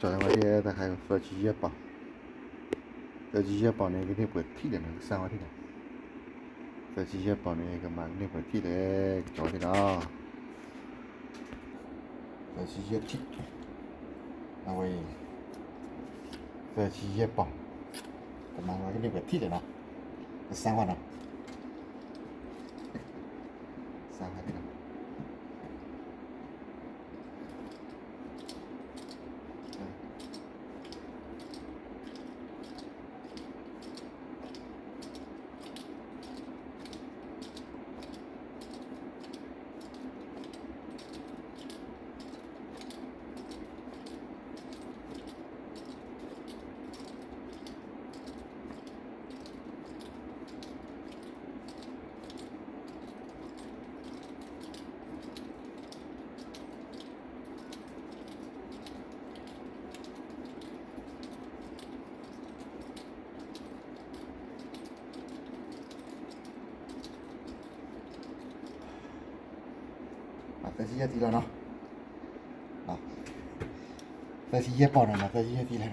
တၢ်ဝဲတခါ သၢဆံယဲၢ်ပီၢ်, သၢဆံယဲၢ်ပီၢ်န့ၣ် ကန့ၢ်ပှဲၤထံၣ်လဲၣ်နီၤ ကစၢ်ဝဲထံၣ်နီၤ, သၢဆံယဲၢ်ပီၢ်န့ၣ် ကမၤကန့ၢ်ပှဲၤထံၣ်လဲၣ် ကကၠီၤထံၣ်နီၤ, သၢဆံယဲၢ်ထံၣ်, အဝဲအံၤ သၢဆံယဲၢ်ပီၢ်, ကမၤကန့ၢ်ပှဲၤထံၣ်လဲၣ်နီၤ, ကစၢ်ဝဲနီၤ, ကစၢ်ဝဲထံၣ်နီၤ. သၢဆံယဲၢ်ထံၣ်လီၤနီၤ, သၢဆံယဲၢ်ပီၢ်နီၤ သၢဆံယဲၢ်ထံၣ်လီၤနီၤ, ထီၣ်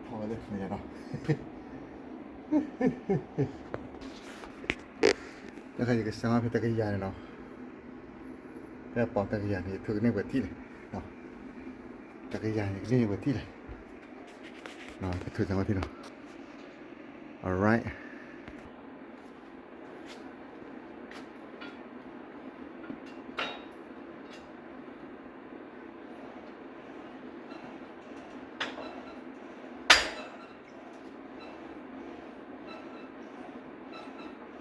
ဝဲလၢန့ၣ်နီၤ, တခါယကစၢ်မၤဖဲတကယၤန့ၣ်နီၤ, ဖဲပီၢ်တကယၤန့ၣ် ယထုးကန့ၢ်ပှဲၤထံၣ်လဲၣ်, တကယၤန့ၣ် ကန့ၢ်ပှဲၤထံၣ်လဲၣ်, ကထုးစၢ်ဝဲထံၣ်နီၤ, alright. မၤခံဆံယဲၢ်ထံၣ်လီၤနီၤ, မၤခံဆံယဲၢ်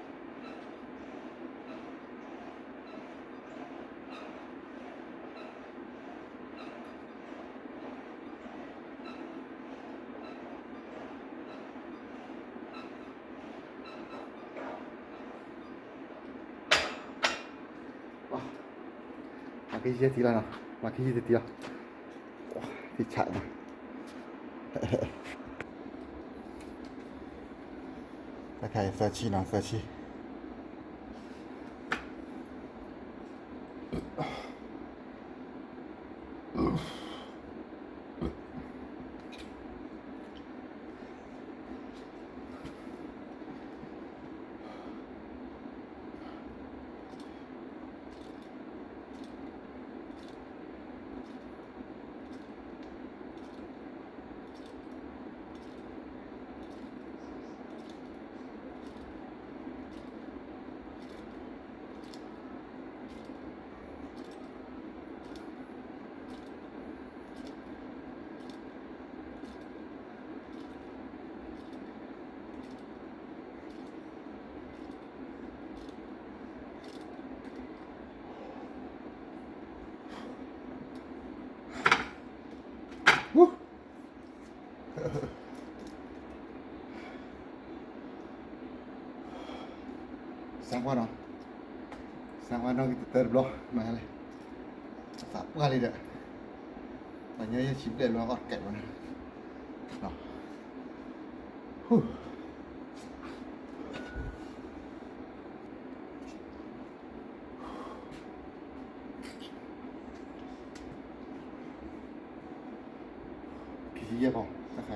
ထံၣ်လီၤ, ထံၣ်ဆးနီၤ, တခါအံၤသၢဆံနီၤ သၢဆံ.စၢ်ကွၢ်နီၤ, စၢ်ကွၢ်နီၤ ကတၢၢ်တဘျီ မၤလဲၣ်, သးပှၢ်လံဒီး, ပှၤညီယဲၢ်ဆံဘျဲၣ်ဘျီအီၣ်တကဲးဘၣ်န့ၣ်, ဟူ ခံဆံယဲၢ်ပီၢ် တခါ.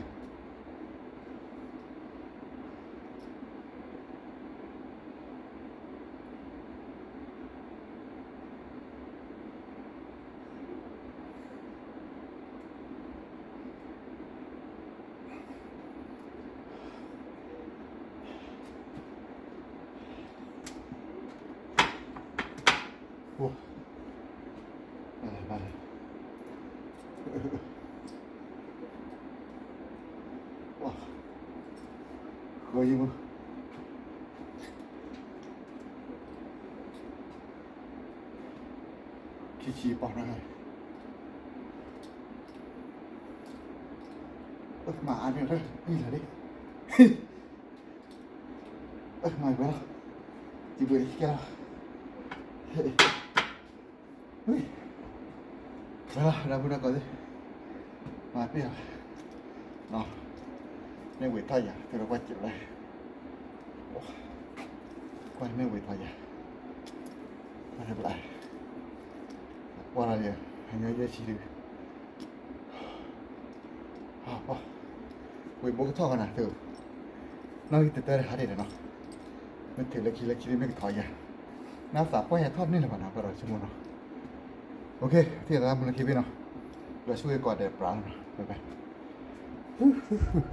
ဃၢယမုၢ် ခံဆံပီၢ်နၤ, မၤအါန့ၣ်လၢ အံၤလၢာ်လံ, မၤဝဲလီၤ, တံၤဘှံးလံကဲလီၤ, ဝဲလီၤ ဒီပုၢ်ဒီဝဲၢ်ကိးသ့ၣ်, မၤပ့ၢ်လီၤ, မ့ၢ်ဝံၤထီၣ်ယၤ တုၤလီၤကွၢ်စဲးလဲၣ်, ကွၢ်မ့ၢ်ဝံၤထီၣ်ယၤ, ကွၢ်တဘျီ, ကွၢ် ပှၤလီၤန့ၣ် အညီယဲၢ်ဆံဒု, ဝံၤဘိကထီၣ်ဃီနၤသု, နီၣ်ဂံၢ်တတၢၢ်တဟါဒ့ၣ်နီၤ, မ့ၢ်ထုးလၢခံလၢခံဒ်မ့ၢ်ကထီၣ်ယၤ, နသးပှၢ်ယၤထီၣ်န့ၢ်လၢၤဘၣ်နီၤ ပှၤဒီးဆိကမိၣ်နီၤ, ထံၣ်သးမုၢ်လၢခံဘ့ၣ်နီၤ, လီၤဆူဂ့ၤကိးဂၤဒဲးပြးလီၤနီၤ, ဘၣ်ဘၣ်.